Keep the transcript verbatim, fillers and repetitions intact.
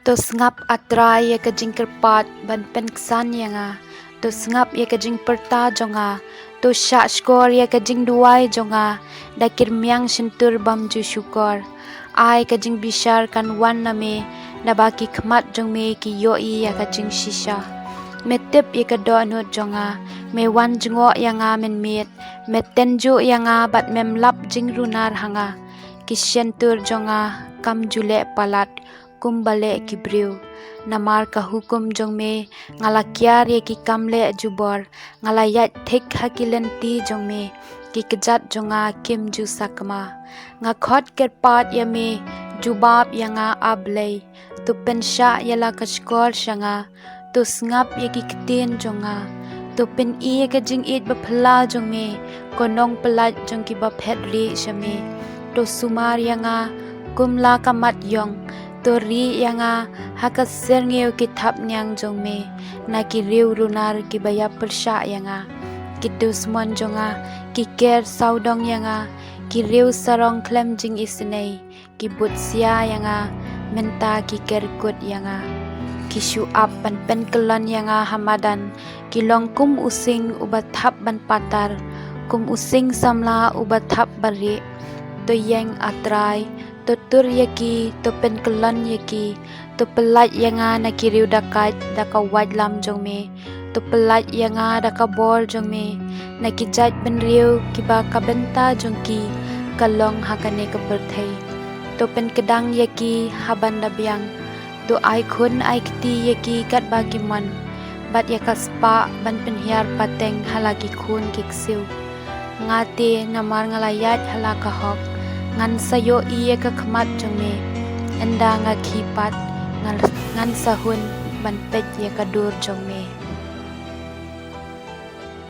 To sngap, A Trai, ïa ka jingkyrpad ban pynksan ïa nga. To sngap ïa ka jingpyrta jong nga. To shahshkor ïa ka jingduwai jong nga da ki rmiang shyntur bymjushukor. Ai ka jingbishar kan wan na me, naba ki khmat jong me ki ïohi ïa ka jingshisha. Me tip ïa ka dohnud jong nga, me wan jngoh ïa nga mynmiet, me tynjuh ïa nga bad mem lap jingrunar ha nga. Ki shyntur jong nga kam ju leh palat kumba leh ki briew. Namar ka hukum jong me nga la kiar ïa ki kam leh jubor, nga la ïaid thik ha ki lynti jong me. Ki kjat jong nga kim ju sakma. Nga khot kyrpad ïa me, jubab ïa nga, A Blei. To pynshah ïa la ka shkor sha nga. To sngap ïa ki ktien jong nga. To pyni ïa ka jingïeit baphylla jong me, ko nongpyllait jong kiba phet rieh sha me. To sumar ïa nga kum la ka mat ïong. To rieh ïa nga ha ka syrngiew ki thapniang jong me na ki riew runar kiba ïapyrshah ïa nga. Ki dusmon jong nga ki ker sawdong ïa nga, ki riew sarong khlem jingisynei ki bud sia ïa nga, mynta ki ker kut ïa nga. Ki shu ap ban pynkyllon ïa nga ha madan, ki long kum u sing uba thap ban patar, kum u sing samla uba thap ban rieh. To ïeng, A Trai, to tur ïa ki, to pynkyllon ïa ki. To pyllait ïa nga na ki riew dakaid da ka waitlam jong me. To pyllait ïa nga da ka bor jong me na ki jaitbynriew kiba ka bynta jong ki ka long ha kane ka pyrthei. To pynkdang ïa ki ha ban da biang. To ai khun ai kti ïa ki katba ki mon, bad ïa ka spah ban pynhiar pateng ha la ki khun ki ksiew. Nga te, namar nga la ïaid ha la ka hok, ngan sa ïohi ïa ka khmat jong me. Ynda nga khih pat, ngan, ngan sa hun ban peit ïa ka dur jong me.